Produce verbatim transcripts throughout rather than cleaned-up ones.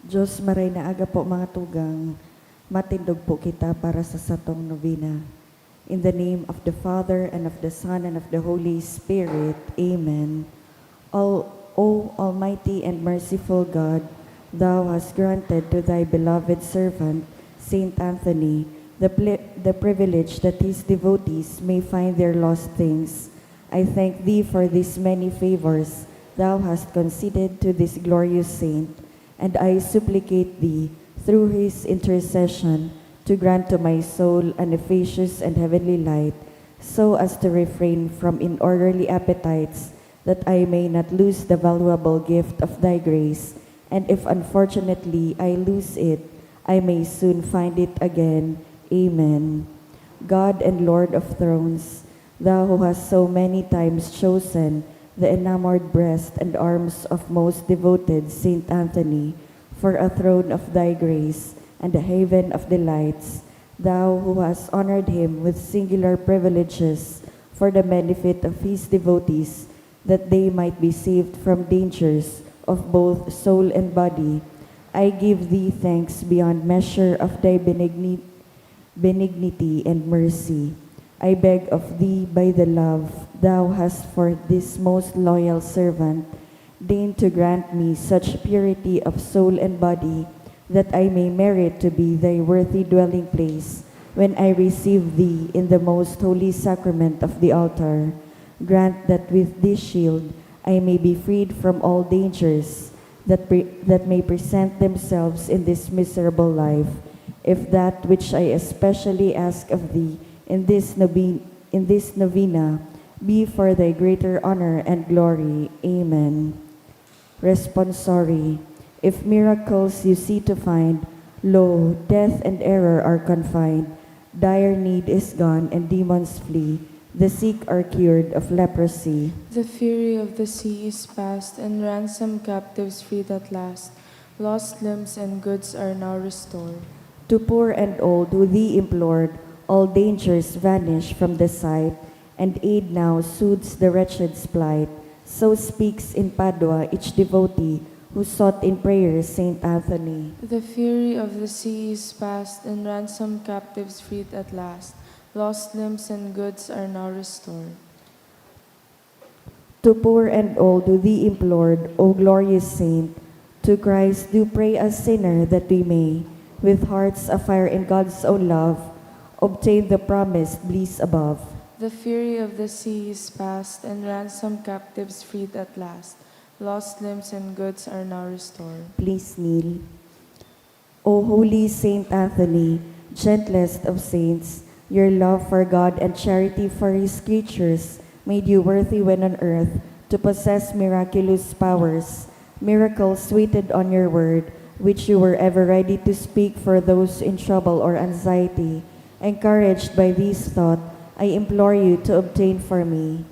Diyos, maray na aga po, mga tugang. Matindog po kita para sa satong novena. In the name of the Father, and of the Son, and of the Holy Spirit. Amen. Al-, O Almighty and merciful God, Thou hast granted to Thy beloved servant, Saint Anthony, the pli-, the privilege that his devotees may find their lost things. I thank Thee for these many favors Thou hast conceded to this glorious saint, and I supplicate Thee, through his intercession, to grant to my soul an efficacious and heavenly light, so as to refrain from inorderly appetites, that I may not lose the valuable gift of Thy grace, and if unfortunately I lose it, I may soon find it again. Amen. God and Lord of thrones, Thou who hast so many times chosen the enamoured breast and arms of most devoted Saint Anthony for a throne of Thy grace and a haven of delights, Thou who hast honoured him with singular privileges for the benefit of his devotees, that they might be saved from dangers of both soul and body, I give Thee thanks beyond measure of Thy benigni-, benignity and mercy. I beg of Thee, by the love Thou hast for this most loyal servant, deign to grant me such purity of soul and body that I may merit to be Thy worthy dwelling place when I receive Thee in the most holy sacrament of the altar. Grant that with this shield I may be freed from all dangers that pre-, that may present themselves in this miserable life, if that which I especially ask of Thee in this novi-, in this novena be for Thy greater honour and glory. Amen. Responsory. If miracles you see to find, lo, death and error are confined, dire need is gone and demons flee, the sick are cured of leprosy. The fury of the sea is past, and ransomed captives freed at last. Lost limbs and goods are now restored. To poor and old who Thee implored, all dangers vanish from the sight, and aid now soothes the wretched's plight. So speaks in Padua each devotee who sought in prayer Saint Anthony. The fury of the sea is past, and ransomed captives freed at last. Lost limbs and goods are now restored. To poor and old who Thee implored, O glorious saint, to Christ do pray as sinner, that we may, with hearts afire in God's own love, obtain the promised bliss above. The fury of the sea is past, and ransomed captives freed at last. Lost limbs and goods are now restored. Please kneel. O holy Saint Anthony, gentlest of saints, your love for God and charity for His creatures made you worthy when on earth to possess miraculous powers. Miracles waited on your word, which you were ever ready to speak for those in trouble or anxiety. Encouraged by this thought, I implore you to obtain for me.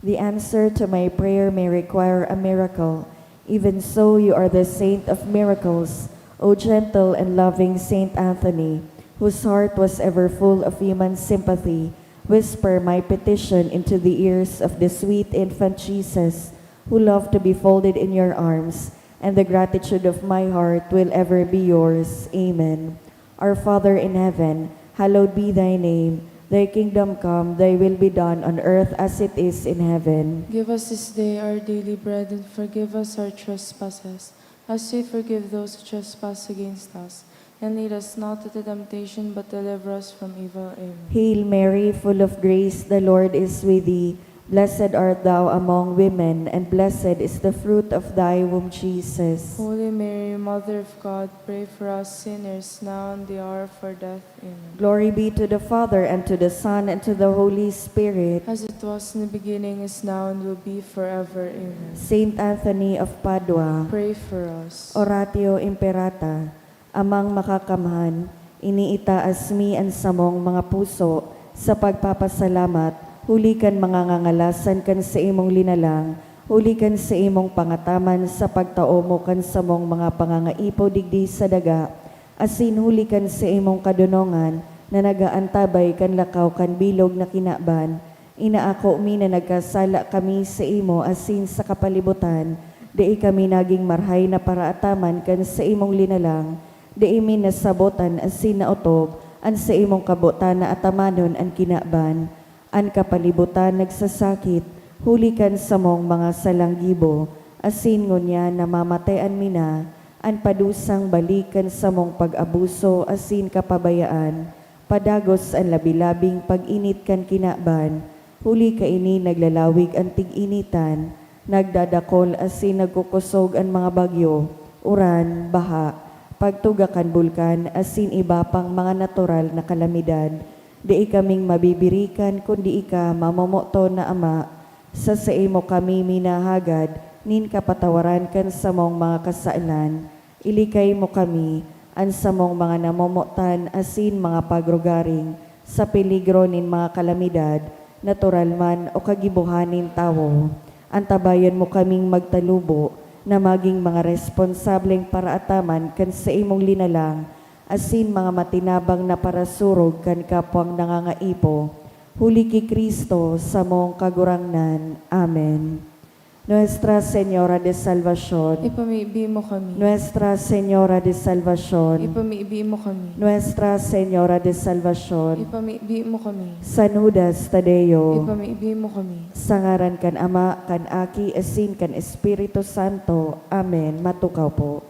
The answer to my prayer may require a miracle. Even so, you are the saint of miracles, O gentle and loving Saint Anthony, whose heart was ever full of human sympathy. Whisper my petition into the ears of the sweet infant Jesus, who loved to be folded in your arms, and the gratitude of my heart will ever be yours. Amen. Our Father in heaven, hallowed be thy name. Thy kingdom come, thy will be done on earth as it is in heaven. Give us this day our daily bread, and forgive us our trespasses, as we forgive those who trespass against us. And lead us not into temptation, but deliver us from evil. Amen. Hail Mary, full of grace, the Lord is with thee. Blessed art thou among women, and blessed is the fruit of thy womb, Jesus. Holy Mary, Mother of God, pray for us sinners, now and the hour of our death. Amen. Glory be to the Father, and to the Son, and to the Holy Spirit. As it was in the beginning, is now, and will be forever. Amen. Saint Anthony of Padua. Pray for us. Oratio Imperata. Amang Makakamhan, iniitaas mi an samong mga puso sa pagpapasalamat huli kan mga ngangalasan kan saimong linalang, huli kan saimong pangataman sa pagtao mo kan samong mga pangangaipo digdi sa daga, asin huli kan saimong kadonongan na nag-aantabay kan lakaw kan bilog na kinaban. Inaako mi na nagkasala kami saimo asin sa kapalibutan, dai kami nagin marahay na paraataman kan saimong linalang, dai mi nasabotan asin naotob an saimong kabotan na atamanon an kinaban. An kapalibutan nagsasakit huli kan samong mga salang gibo, asin ngunyan namamatean mi na an padusang balik kan samong pag-abuso asin kapabayaan. Padagos an labi-labing pag-init kan kinaban, huli kaini naglalawig an tig-initan, nagdadakol asin nagkukosog an mga bagyo, uran, baha, pagtuga kan bulkan asin iba pang mga natural na kalamidad. Dai kaming mabibirikan kundi ika, mamomoton na Ama. Sa saimo kami minahagad nin kapatawaran kan samong mga kasalan. Ilikay mo kami, an samong mga namomotan asin mga pagrugaring, sa peligro nin mga kalamidad, natural man o kagibohan nin tawo. Antabayan mo kaming magtalubo na magin mga responsableng paraataman kan saimong linalang, asin mga matinabang na parasurog kan kapwang nangangaipo. Huli ki Cristo, samong Kagurangnan. Amen. Nuestra Señora de Salvacion. Ipamibi mo kami. Nuestra Señora de Salvacion. Ipamibi mo kami. Nuestra Señora de Salvacion. Ipamibi mo kami. San Judas Tadeo. Ipamibi mo kami. Sa ngaran kan Ama, kan Aki, asin kan Espiritu Santo. Amen. Matukaw po.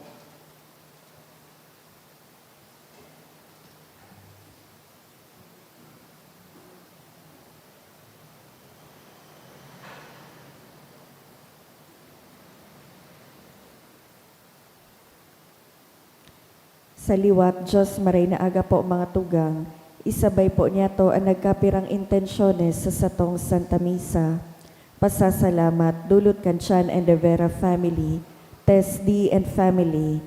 Sa liwat, Diyos, maray na aga po, mga tugang. Isabay po niyato an nagkapirang intensyones sa satong Santa Misa. Pasasalamat, dulot kan Chan and De Vera family, Tess D and family,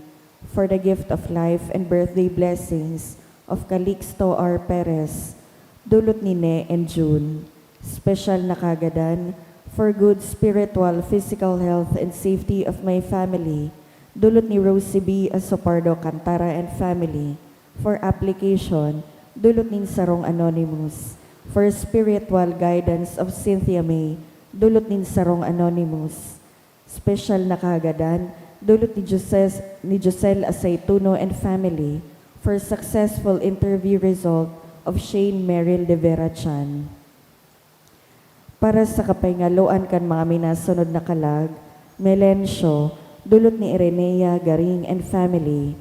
for the gift of life and birthday blessings of Calixto R Perez, dulot ni Ne and June. Special na kagadan for good spiritual, physical health and safety of my family, dulot ni Rosie B Asopardo Cantara and family. For application, dulot nin sarong anonymous. For spiritual guidance of Cynthia May, dulot nin sarong anonymous. Special na kahagadan, dulot ni Joses-, ni Josel Aceituno and family, for successful interview result of Shane Merrill de Vera Chan. Para sa kapahingaloan kan mga minasunod na kalag, Melencio, dulot ni Irenea Garing and family,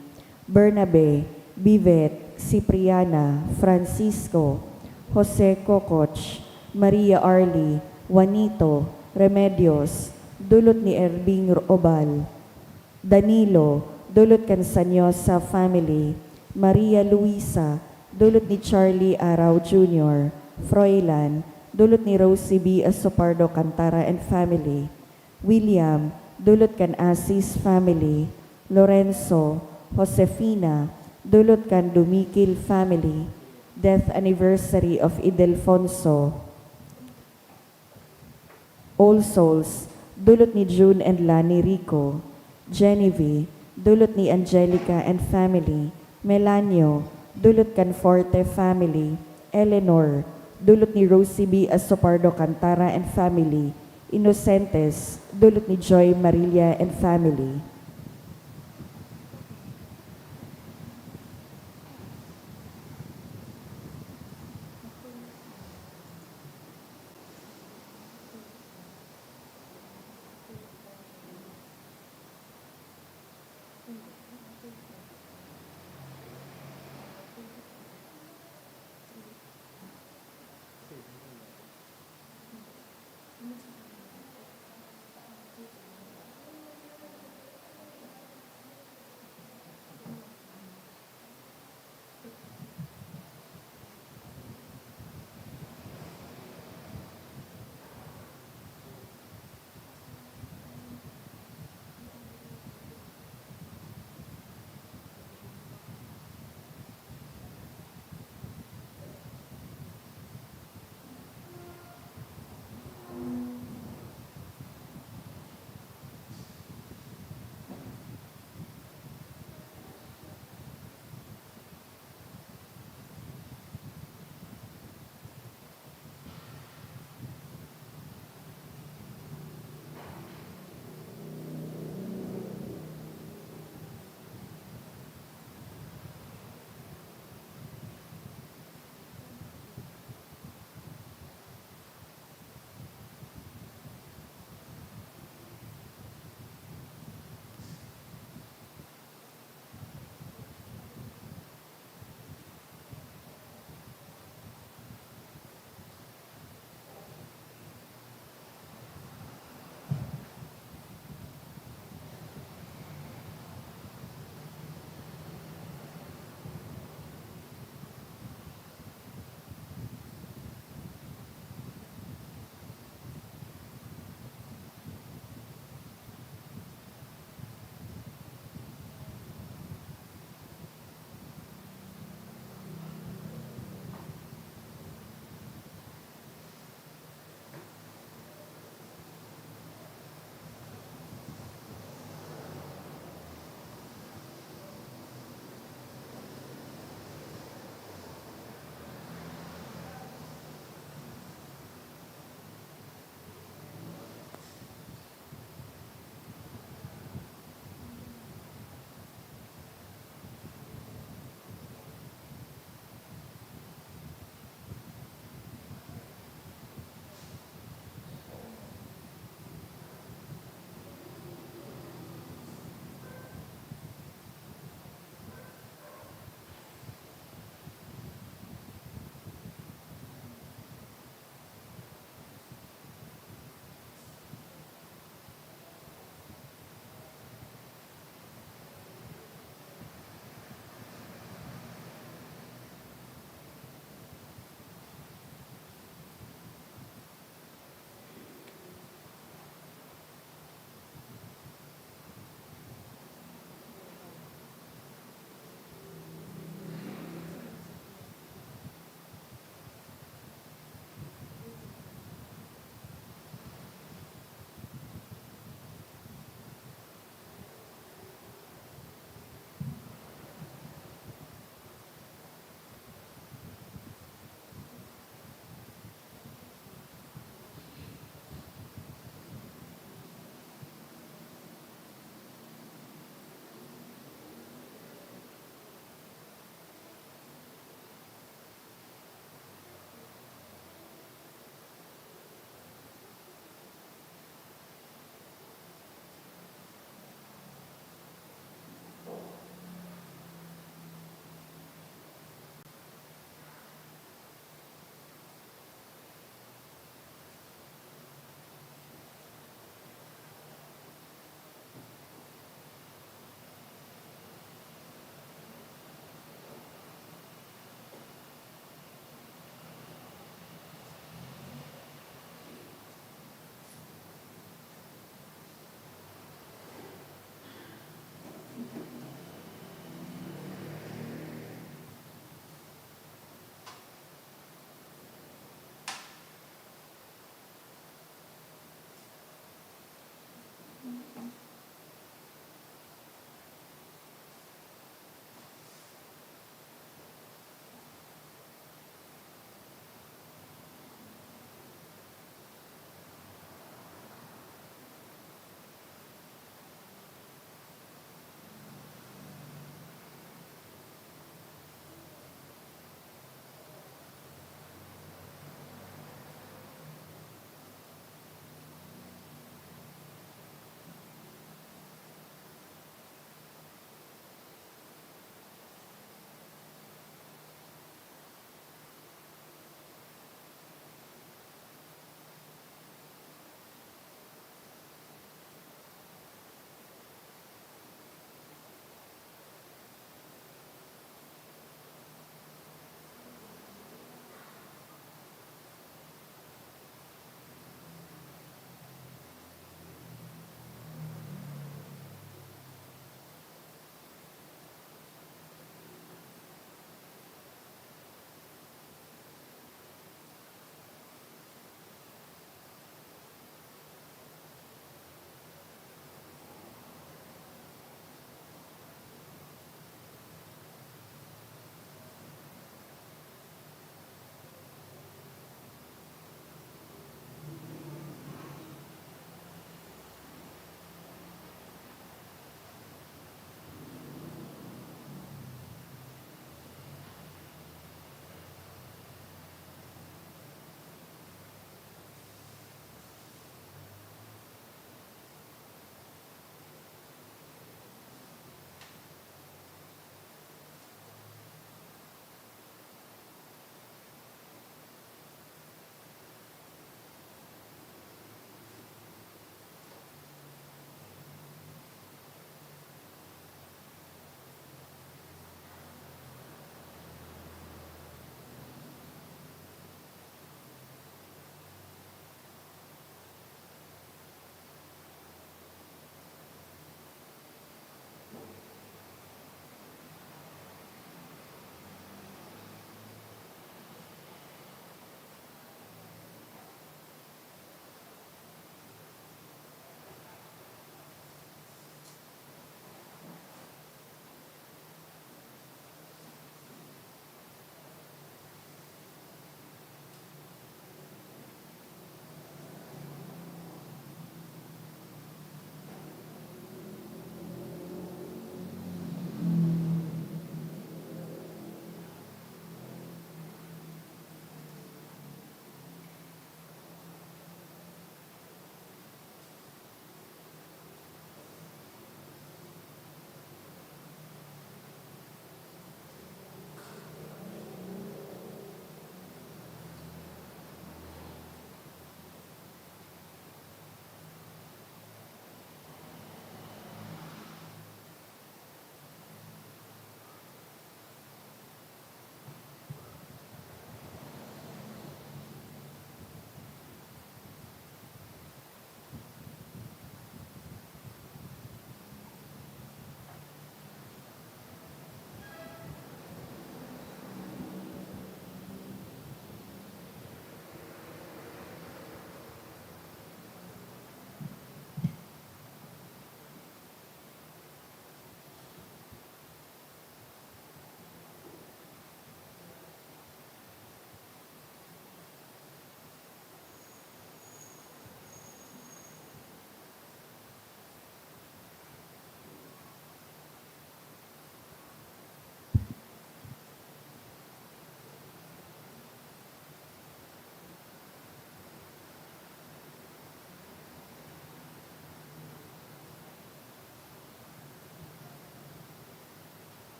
Bernabe, Bivet, Cipriana, Francisco, Jose Cococh, Maria Arly, Juanito, Remedios, dulot ni Erving Obal, Danilo, dulot kan Sanyosa family, Maria Luisa, dulot ni Charlie Arao Junior, Froilan, dulot ni Rosie B Asopardo Cantara and family, William, dulot kan Asis family, Lorenzo, Josefina, dulot kan Dumikil family, death anniversary of Idelfonso, All Souls, dulot ni June and Lani Rico, Genevieve, dulot ni Angelica and family, Melanio, dulot kan Forte family, Eleanor, dulot ni Rosie B Asopardo Cantara and family, Inocentes, dulot ni Joy Marilla and family.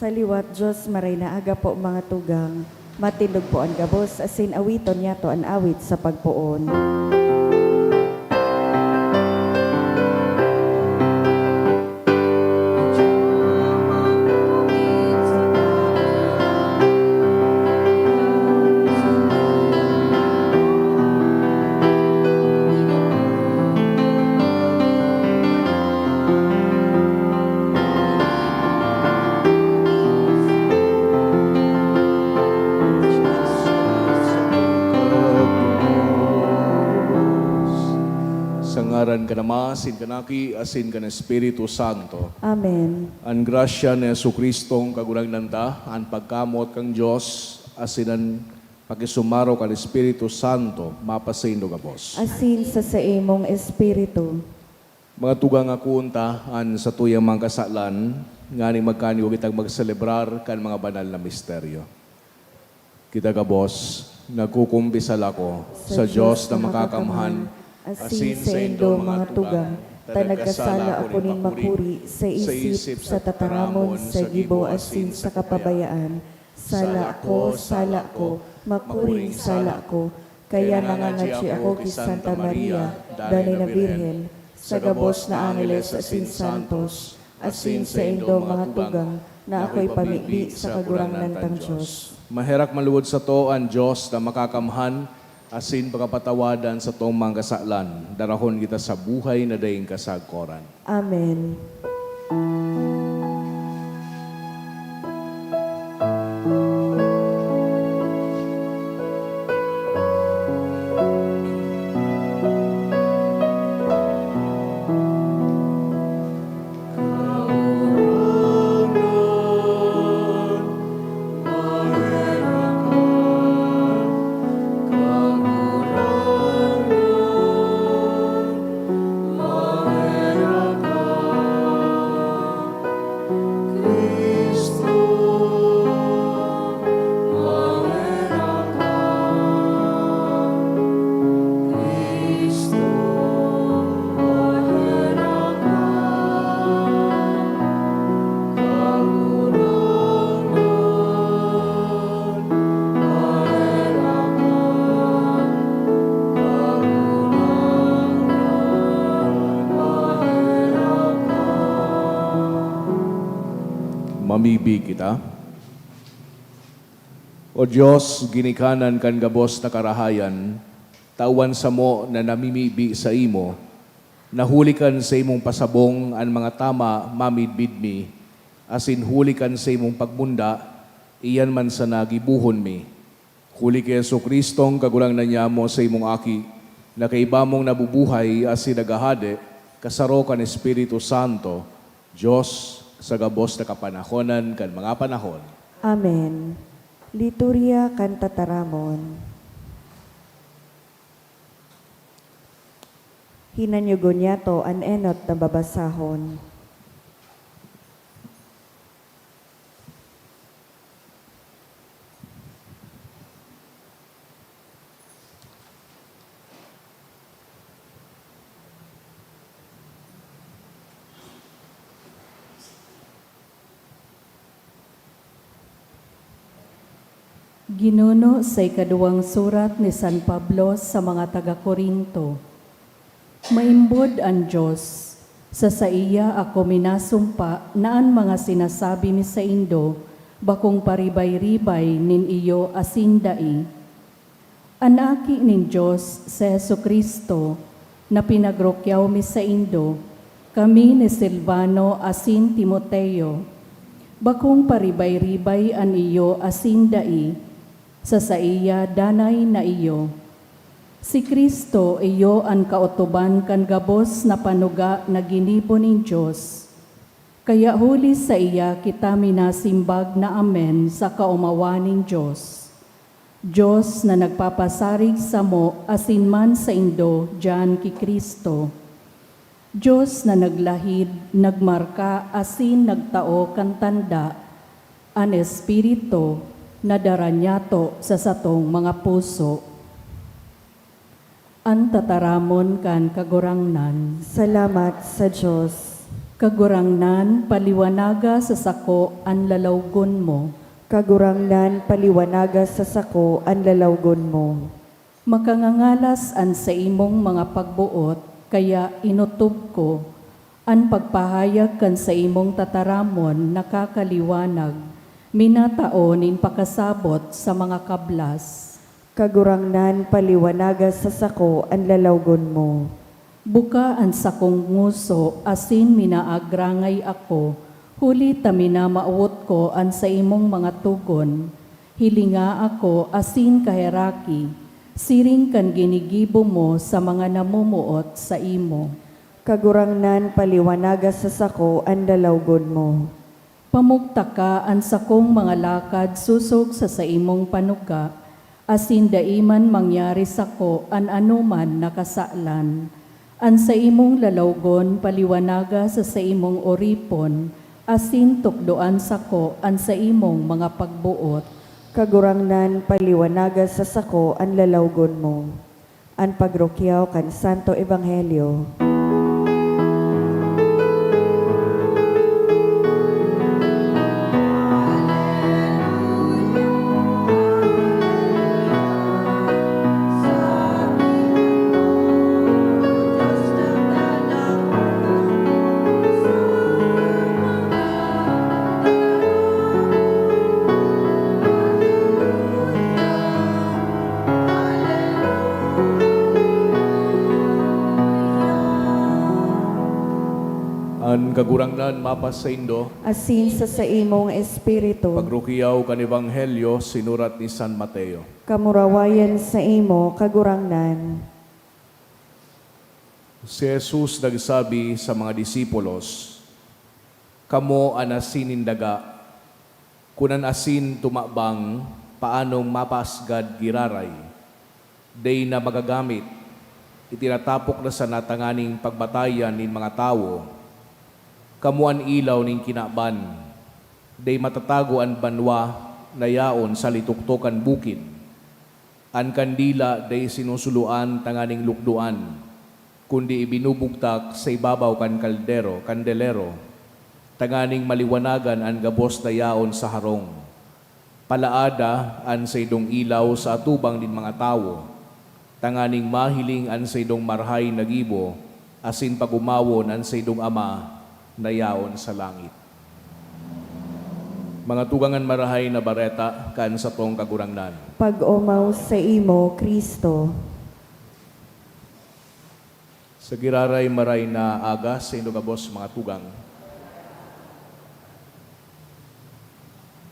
Sa liwat, Diyos, maray na aga po, mga tugang. Matindog po an gabos, asin awiton niyato an awit sa pagpoon. Sa ngaran kan Ama, asin kan Aki, asin kan Espiritu Santo. Amen. An grasya ni Jesu-Cristong Kagurangnan ta, an pagkamoot kan Dios, asin an pakisumaro kan Espiritu Santo, mapasaindo gabos. Asin sa saimong espiritu. Mga tugang, akoon ta an satuyang mga kasalan, nganing magkanigo kitang magselebrar kan mga banal na misteryo. Kita gabos, nagkukumbisal ako sa Dios na makakamhan, asin saindo, mga tugang, ta nagkasala ako nin makuri sa isip, sa tataramon, sa gibo, asin sa kapabayaan. Sala ko, sala ko, makuring sala ko. Kaya nangangadyi ako ki Santa Maria, danay na Birhen, sa gabos na angeles asin santos, asin saindo, mga tugang, na ako ipamibi sa Kagurangnan tang Dios. Maherak man lugod sato an Dios na makakamhan, asin pakapatawadan satong mga kasalan, darahon kita sa buhay na daing kasagkoran. Amen. Mamibi kita. O Dios, ginikanan kan gabos na karahayan, tawan samo na namimibi saimo, na huli kan saimong pasabong an mga tama mamidbid mi, asin huli kan saimong pagmunda, iyan man sana gibohon mi. Huli ki Jesu-Cristong Kagurangnan nyamo, saimong Aki, na kaiba mong nabubuhay asin naghahade, kasaro kan Espiritu Santo, Dios, sa gabos na kapanahonan kan mga panahon. Amen. Liturya kan Tataramon. Hinanyugon niyato an enot na babasahon. Ginuno sa ikaduwang surat ni San Pablo sa mga taga-Corinto. Maimbod an Dios, sa saiya ako minasumpa na an mga sinasabi mi saindo bakong paribay-ribay nin iyo asin dai. An Aki nin Dios, si Jesu-Cristo, na pinagrukyaw mi saindo, kami ni Silvano asin Timoteo, bakong paribay-ribay an iyo asin dai, sa saiya danay na iyo. Si Cristo iyo an kaotoban kan gabos na panuga na ginibo nin Dios. Kaya huli saiya kita minasimbag na amen sa kaomawan nin Dios. Dios na nagpapasarig samo asin man saindo diyan ki Cristo. Dios na naglahid, nagmarka asin nagtao kan tanda, an Espiritu na dara niyato sa satong mga puso. An tataramon kan Kagurangnan. Salamat sa Dios. Kagurangnan, paliwanaga sa sako an lalawgon mo. Kagurangnan, paliwanaga sa sako an lalawgon mo. Makangangalas an saimong mga pagboot, kaya inotob ko. An pagpahayag kan saimong tataramon nakakaliwanag, minatao nin pakasabot sa mga kablas. Kagurangnan, paliwanaga sa sako an lalawgon mo. Buka an sakong ngoso asin minaagrangay ako, huli ta minamawot ko an saimong mga togon. Hilinga ako asin kaheraki, siring kan ginigibo mo sa mga namomoot saimo. Kagurangnan, paliwanaga sa sako an lalawgon mo. Pamugtaka an sakong mga lakad sosog sa saimong panuga, asin dai man mangyari sako an anoman na kasalan. An saimong lalawgon paliwanaga sa saimong oripon, asin tukdoan sako an saimong mga pagboot. Kagurangnan, paliwanaga sa sako an lalawgon mo. An pagrukyaw kan Santo Ebanghelyo. An Kagurangnan mapasaindo. Asin sa saimong espiritu. Pagrukyaw kan Ebanghelyo sinurat ni San Mateo. Kamurawayan saimo, Kagurangnan. Si Jesus nagsabi sa mga disipulos, "Kamo an asin nin daga. Kun an asin tumabang, paanong mapaasgad giraray? Dai na magagamit, itinatapok na sana tanganing pagbatayan nin mga tawo. Kamo an ilaw nin kinaban. Dai matatago an banwa na yaon sa litoktok kan bukid. An kandila dai sinusuloan tanganing lukdoan, kundi ibinubugtak sa ibabaw kan kaldero, kandelero, tanganing maliwanagan an gabos na yaon sa harong. Palaada an saindong ilaw sa atubang nin mga tawo, tanganing mahiling an saindong marahay na gibo asin pag-omawon an saindong Ama na yaon sa langit." Mga tugang, an Marahay na Bareta kan satong Kagurangnan. Pag-omaw saimo, Cristo. Sa giraray maray na aga saindo gabos, mga tugang.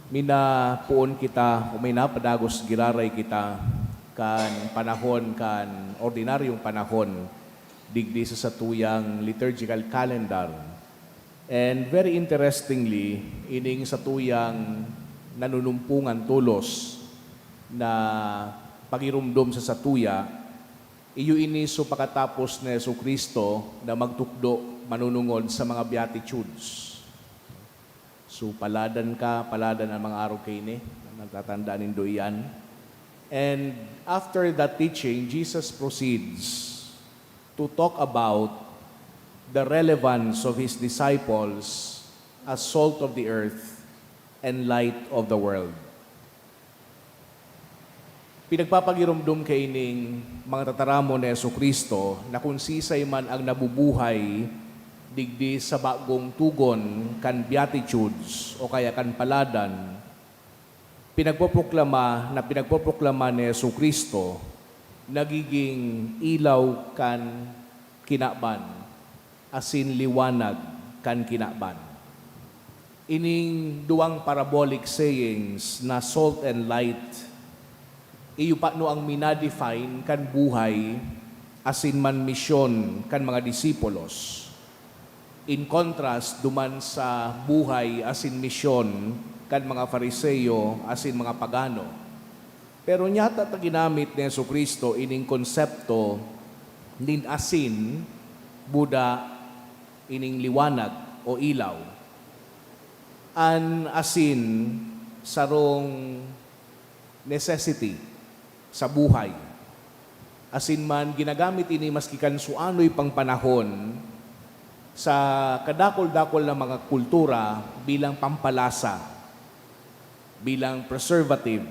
Minapoon kita o minapadagos giraray kita kan panahon, kan ordinaryong panahon digdi sa satuyang liturgical calendar. And very interestingly, ining satuyang nanunumpongan tolos na pagiromdom sa satuya, iyo ini so pakatapos ni Jesu-Cristo na magtukdo manunungod sa mga Beatitudes. So, paladan ka, paladan an mga arog kaini. Natatandaan nindo iyan. And after that teaching, Jesus proceeds to talk about the relevance of his disciples as salt of the earth and light of the world. Pinagpapagiromdom kaining mga tataramon ni Jesu-Cristo na kun sisay man ang nabubuhay digdi sa bagong tugon kan Beatitudes o kaya kan paladan, pinagpoproklama na pinagpoproklama ni Jesu-Cristo, nagiging ilaw kan kinaban asin liwanag kan kinaban. Ining duwang parabolic sayings na salt and light, iyo pano ang mina-define kan buhay asin man misyon kan mga disipulos. In contrast duman sa buhay asin misyon kan mga Fariseo asin mga pagano. Pero nyata ta ginamit ni Jesu-Cristo ining konsepto nin asin, buda, ining liwanag o ilaw. An asin, sarong necessity sa buhay. Asin man, ginagamit ini maski kan suanoy pang panahon, Sa kadakul-dakul na mga kultura, bilang pampalasa, bilang preservative,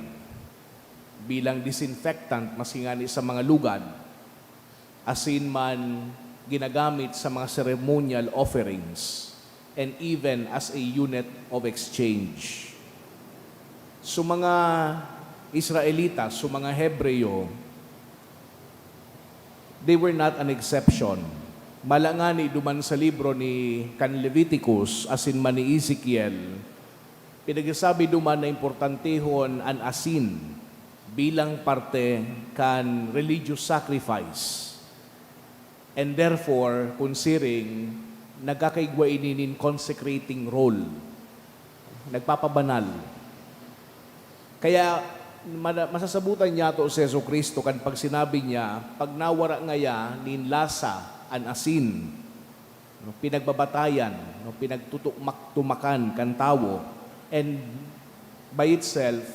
bilang disinfectant, maski ngani sa mga lugad, asin man ginagamit sa mga ceremonial offerings, and even as a unit of exchange. So, mga Israelita, so, mga Hebreo, they were not an exception. Mala ngani duman sa libro ni, kan Leviticus asin man ni Ezekiel, pinagsasabi duman na importantehon an asin bilang parte kan religious sacrifice. And therefore, kun siring, nagkakaigwa ini nin consecrating role. Nagpapabanal. Kaya, mada-, masasabutan niyato si Jesu-Cristo kan pagsinabi niya, "Pag nawara ngaya nin lasa an asin, no, pinagbabatayan, no, pinagtutukmak-tumakan kan tawo, and by itself,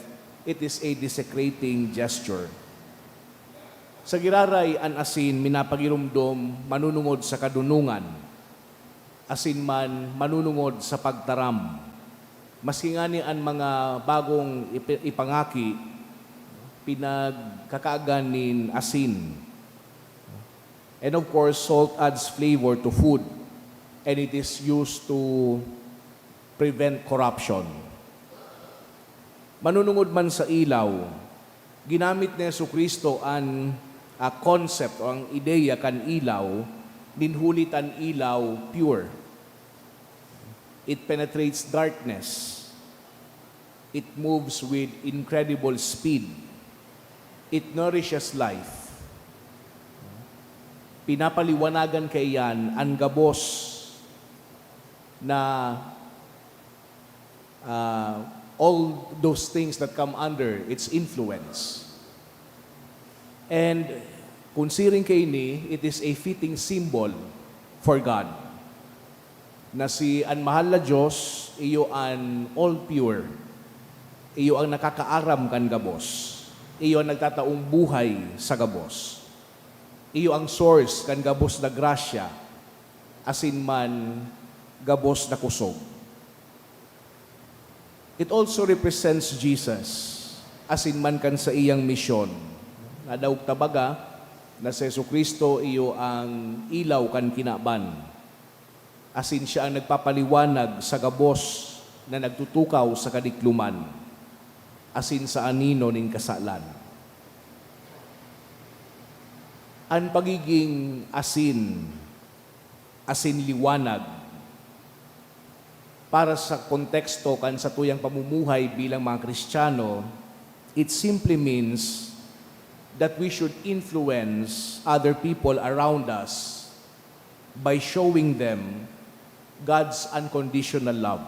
it is a desecrating gesture." Sa giraray, an asin minapagiromdom manunungod sa kadunongan, asin man manunungod sa pagtaram. Maski ngani an mga bagong ipi-, ipangaki, pinagkakaagan nin asin. And of course, salt adds flavor to food, and it is used to prevent corruption. Manunungod man sa ilaw, ginamit ni Jesu-Cristo an, ah, concept o ang ideya kan ilaw, nin huli ta an ilaw pure. It penetrates darkness. It moves with incredible speed. It nourishes life. Pinapaliwanagan kaiyan an gabos na, ah, all those things that come under its influence. And kun siring kaini, it is a fitting symbol for God, na si an mahal na Diyos, iyo an all pure, iyo ang nakakaaram kan gabos, iyo ang nagtataong buhay sa gabos, iyo ang source kan gabos na grasya, asin man gabos na kusog. It also represents Jesus, asin man kan saiyang misyon. Nadaog ta baga na si Jesu-Cristo iyo ang ilaw kan kinaban, asin siya an nagpapaliwanag sa gabos na nagtutukaw sa kadikloman asin sa anino nin kasalan. An pagiging asin asin liwanag. Para sa konteksto kan satuyang pamumuhay bilang mga Kristiyano, it simply means that we should influence other people around us by showing them God's unconditional love.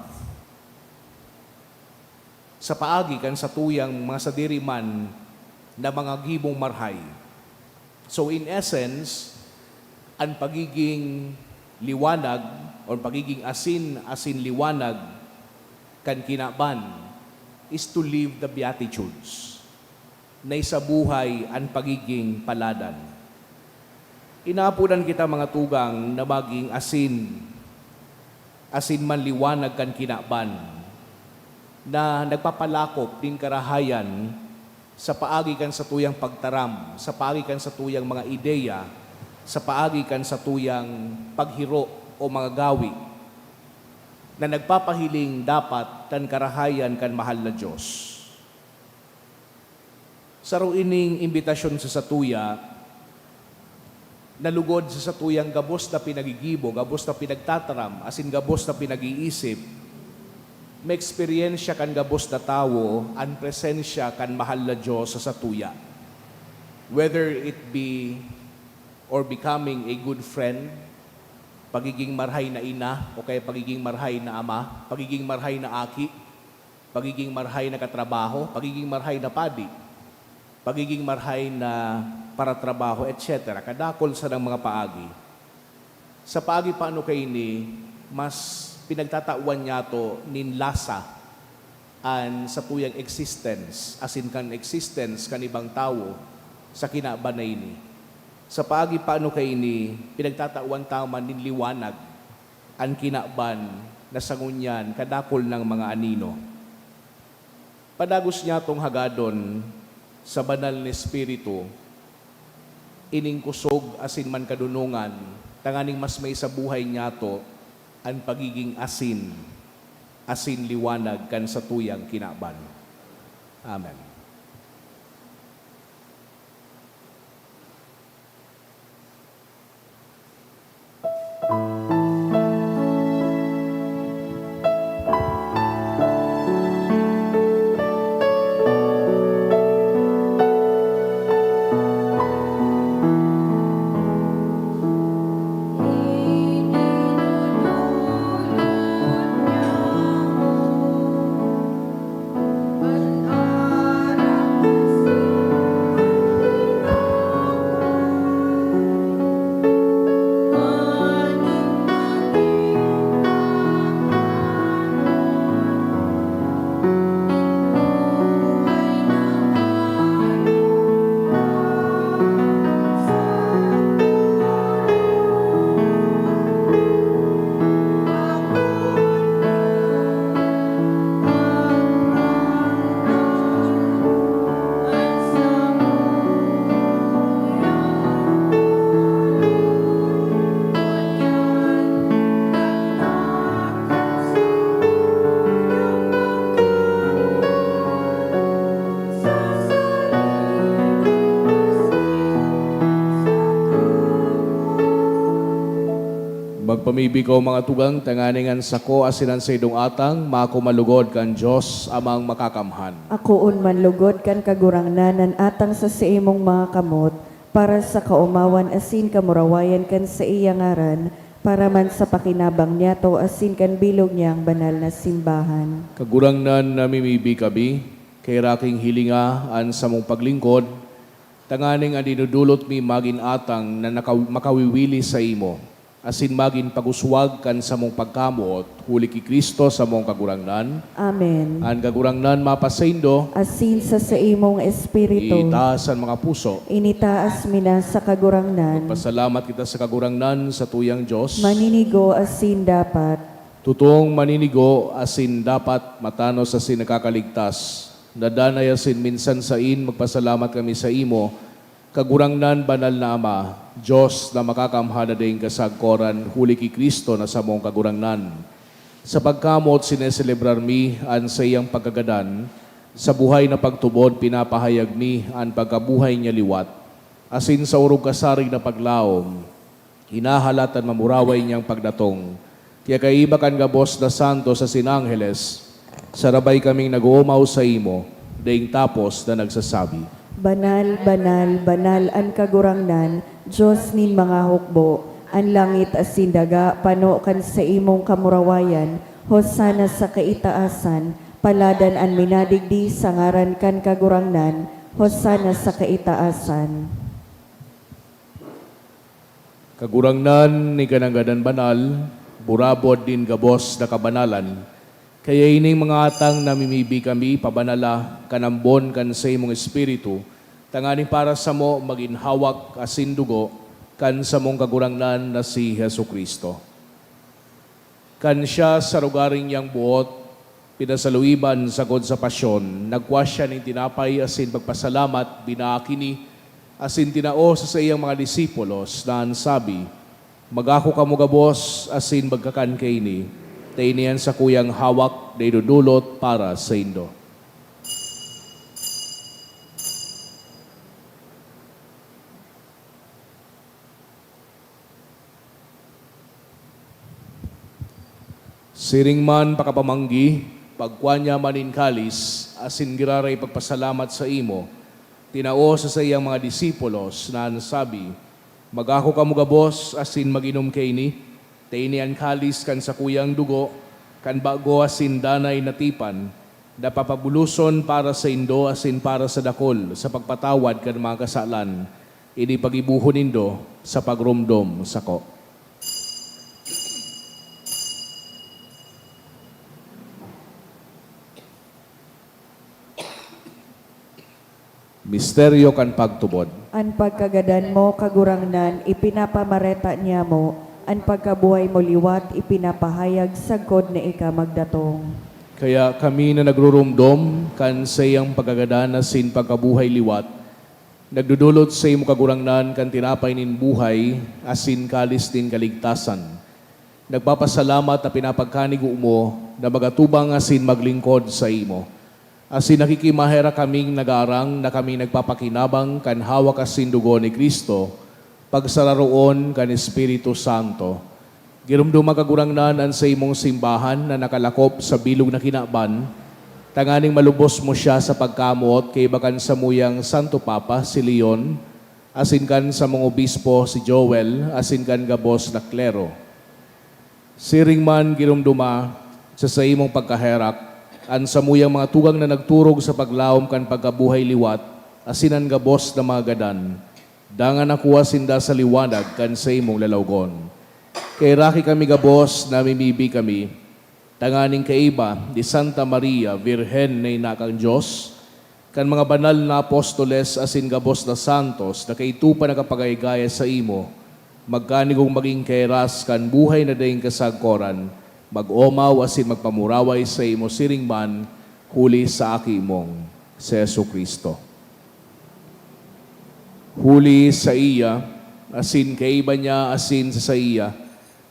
Sa paagi kan satuyang mga sadiri man na mga gibong marhay. So, in essence, an pagiging liwanag or pagiging asin, asin liwanag kan kinaban is to live the Beatitudes. Naisabuhay an pagiging paladan. Inaapodan kita, mga tugang, na maging asin, asin man liwanag kan kinaban, na nagpapalakop nin karahayan sa paagi kan satuyang pagtaram, sa paagi kan satuyang mga ideya, sa paagi kan satuyang paghiro o mga gawi na nagpapahiling dapat kan karahayan kan mahal na Diyos. Saro ining imbitasyon sa satuya, na lugod sa satuyang gabos na pinagigibo, gabos na pinagtataram, asin gabos na pinag-iisip, maeksperiensya kan gabos na tawo an presensya kan mahal na Diyos sa satuya. Whether it be or becoming a good friend, pagiging marhay na ina, o kaya pagiging marhay na ama, pagiging marhay na aki, pagiging marhay na katrabaho, pagiging marhay na padi, pagiging marhay na paratrabaho, et cetera. Kadakul sanang mga paagi. Sa paagi pa ano kaini, mas pinagtatawan niyato nin lasa an satuyang existence, asin kan existence kan ibang tawo sa kinaban na ini. Sa paagi pa ano kaini, pinagtatawan ta man nin liwanag an kinaban na sa ngunyan kadakul nang mga anino. Padagos niyatong hagadon sa Banal na Espiritu ining kusog asin mankadonongan, tanganing mas may sa buhay niyato an pagiging asin asin liwanag kan satuyang kinaban. Amen. Magpamibi ko, mga tugang, tanganing an sako asin an saindong atang mako malugod kan Dios Amang Makakamhan. Akoon man lugod kan Kagurangnan an atang sa saimong mga kamot, para sa kaomawan asin kamurawayan kan saiyang ngaran, para man sa pakinabang niyato asin kan bilog niyang banal na simbahan. Kagurangnan, namimibi kami, kairaking hilinga an samong paglingkod, tanganing an dinudulot mi magin atang na naka-, makawiwili saimo, asin magin pag-uswag kan samong pagkamoot, huli ki Cristo samong Kagurangnan. Amen. An Kagurangnan mapasaindo. Asin sa saimong espiritu. Itaas an mga puso. Initaas mi na sa Kagurangnan. Magpasalamat kita sa Kagurangnan, satuyang Dios. Maninigo asin dapat. Totoong maninigo asin dapat, matanos asin nakakaligtas. Na danay asin minsan sain, magpasalamat kami saimo, Kagurangnan, Banal na Ama, Dios na Makakamhan na daing kasagkoran, huli ki Cristo na samong Kagurangnan. Sa pagkamoot, sineselebrar mi an saiyang pagkagadan. Sa buhay na pagtubod, pinapahayag mi an pagkabuhay niya liwat. Asin sa orog kasarig na paglaom, hinahalat an mamuraway niyang pagdatong. Kaya kaiba kan gabos na santos asin angheles, sarabay kaming nag-oomaw saimo, daing tapos na nagsasabi, "Banal, banal, banal an Kagurangnan, Dios nin mga hukbo. An langit asin daga pano kan saimong kamurawayan. Hosana sa kaitaasan. Paladan an minadigdi sa ngaran kan Kagurangnan. Hosana sa kaitaasan." Kagurangnan, ika nanggad an banal, burabod nin gabos na kabanalan. Kaya ining mga atang namimibi kami, pabanala kan ambon kan saimong Espiritu, tanganing para samo magin hawak asin dugo kan samong Kagurangnan na si Jesu-Cristo. Kan siya sa rogaring niyang boot, pinasaluiban sagkod sa pasyon, nagkua siya nin tinapay asin pagpasalamat, binaak ini, asin tinao sa saiyang mga disipulos, na an sabi, "Mag-ako kamo gabos asin magkakan kaini, ta ini an sakuyang hawak na idodolot para saindo." Siring man pakapamanggi, pagkua niya man nin kalis, asin giraray pagpasalamat saimo, tinao sa saiyang mga disipulos, na an sabi, "Mag-ako kamo gabos asin mag-inom kaini, ta ini an kalis kan sakuyang dugo, kan bago asin danay na tipan, na papabuloson para saindo asin para sa dakul sa pagpatawad kan mga kasalan. Ini paggibohon nindo sa pagromdom sako." Misteryo kan pagtubod. An pagkagadan mo, Kagurangnan, ipinapamareta niamo, An pagkabuhay mo liwat ipinapahayag sagkod na ika magdatong. Kaya kami na nagruromdom kan saiyang pagkagadan asin pagkabuhay liwat, nagdodolot sa imo, Kagurangnan, kan tinapay nin buhay asin kalis nin kaligtasan. Nagpapasalamat na pinapagkanigo mo na magatubang asin maglingkod sa imo. Asin nakikimaherak kaming nagaarang na kami nagpapakinabang kan hawak asin dugo ni Cristo, pagsararoon kan Espiritu Santo. Giromdoma, Kagurangnan, an saimong simbahan na nakalakop sa bilog na kinaban, tanganing malubos mo siya sa pagkamoot kaiba kan samuyang Santo Papa, si Leon, asin kan samong obispo, si Joel, asin kan gabos na klero. Siring man giromdoma sa saimong pagkaherak an samuyang mga tugang na nagturog sa paglaom kan pagkabuhay liwat asin an gabos na mga gadan, dangan nakuha sinda sa liwanag kan saimong lalawgon. Kaheraki kami gabos, namimibi kami, tanganing kaiba ni Santa Maria, Birhen na ina kan Dios, kan mga banal na apostoles asin gabos na santos na kaidto pa nakapagaygaya saimo, magkanigong magin kaheras kan buhay na daing kasagkoran, mag-omaw asin magpamuraway saimo siring man, huli sa Aki mong si Jesu-Cristo. Huli saiya, asin kaiba niya, asin sa saiya,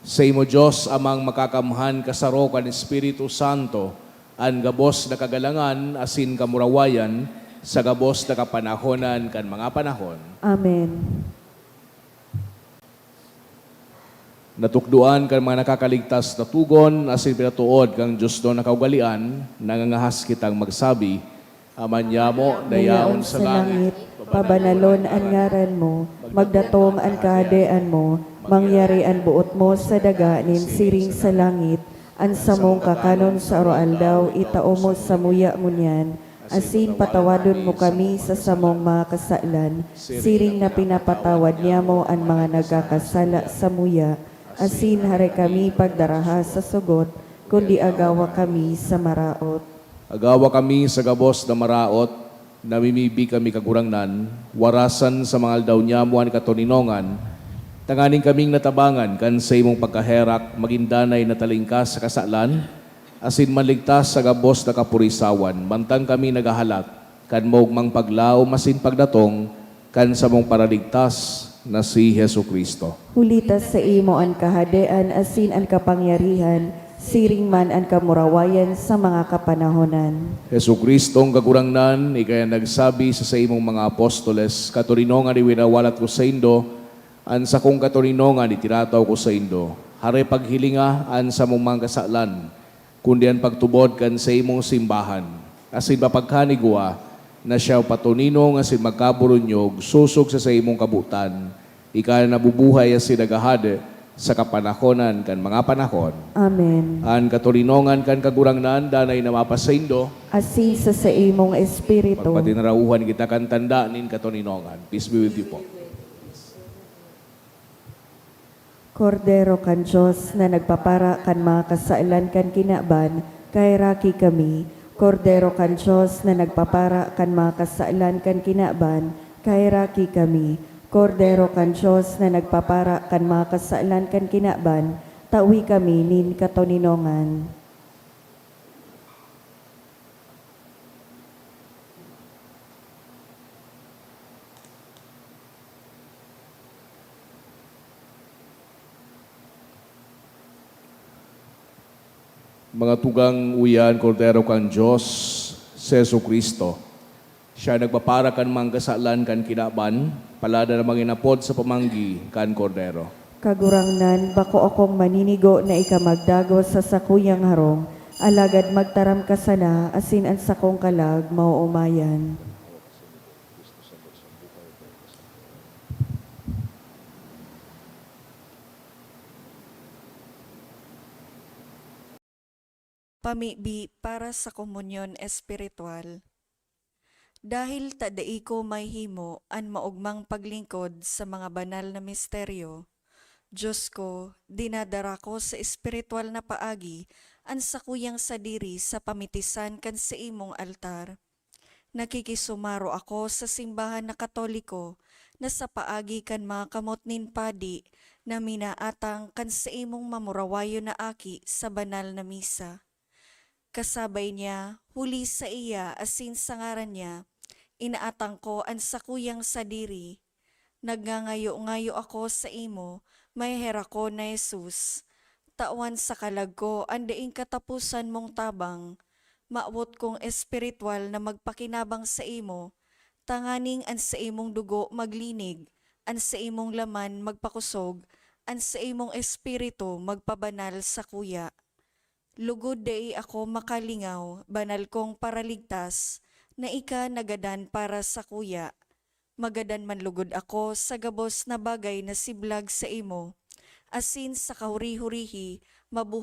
saimo, Dios Amang Makakamhan, kasaro kan Espiritu Santo, an gabos na kagalangan asin kamurawayan sa gabos na kapanahonan kan mga panahon. Amen. Natukdoan kan mga nakakaligtas na tugon asin pinatood kan diosnon na kaugalean, nangangahas kitang magsabi, Ama nyamo na yaon sa langit, pabanalon an ngaran mo, magdatong an kahadean mo, mangyari an boot mo sa daga nin siring sa langit. An samong kakanon sa aroaldaw itao mo samuya ngunyan, asin patawadon mo kami sa samong mga kasalan, siring na pinapatawad niamo an mga nagkakasala samuya, asin hare kami pagdaraha sa sugot, kundi agawa kami sa maraot. Agawa kami sa gabos na maraot, namimibi kami, Kagurangnan, warasan sa mga aldaw nyamo an katoninongan, tanganing kaming natabangan kan saimong pagkaherak, magin danay na talingkas sa kasalan, asin manligtas sa gabos na kapurisawan, mantang kami naghahalat kan maogmang paglaom asin pagdatong kan samong Paraligtas na si Jesu-Cristo. Huli ta saimo an kahadean asin an kapangyarihan, siring man an kamurawayan sa mga kapanahonan. Jesu-Cristong Kagurangnan, ika an nagsabi sa saimong mga apostoles, "Katoninongan iwinawalat ko saindo, an sakong katoninongan itinataw ko saindo." Hare paghilinga an samong mga kasalan, kundi an pagtubod kan saimong simbahan, asin papagkanigwa na siya patoninong asin magkaburunyog sosog sa saimong kabotan, ika na nabubuhay asin naghahade sa kapanahonan kan mga panahon. Amen. An katoninongan kan Kagurangnan danay na mapasaindo. Asin sa saimong espiritu. Pagpatinarauhan kita kan tanda nin katoninongan. Peace be with you po. Kordero kan Dios na nagpapara kan mga kasalan kan kinaban, kaheraki kami. Kordero kan Dios na nagpapara kan mga kasalan kan kinaban, kaheraki kami. Kordero kan Dios na nagpapara kan mga kasalan kan kinaban, tawi kami nin katoninongan. Mga tugang, uya an Kordero kan Dios, si Jesu-Cristo. Siya nagpapara kan mga kasalan kan kinaban, palada na manginapod sa pamanggi kan Kordero. Kagurangnan, bako akong maninigo na ika magdagos sa sakuyang harong, alagad magtaram ka sana asin an sakong kalag maoomayan. Pamibi para sa komunyon espiritual. Dahil ta dai ko mahimo an maogmang paglingkod sa mga banal na misteryo, Diyos ko, dinadara ko sa espiritual na paagi an sakuyang sadiri sa pamitisan kan saimong altar. Nakikisumaro ako sa simbahan na Katoliko na sa paagi kan mga kamot nin padi na minaatang kan saimong mamurawayon na aki sa banal na misa. Kasabay niya, huli saiya asin sa ngaran niya, inaatang ko an sakuyang sadiri. Nagngangayo-ngayo ako saimo, maheherakon na Jesus, tawan sa kalag ko an daing kataposan mong tabang. Mawot kong espiritwal na magpakinabang saimo, tanganing an saimong dugo maglinig, an saimong laman magpakosog, an saimong espiritu magpabanal sakuya. Lugod dai ako makalingaw, banal kong Paraligtas, na ika nagadan para sakuya. Magadan man lugod ako sa gabos na bagay na siblag saimo, asin sa kahuri-hurihi mabuhay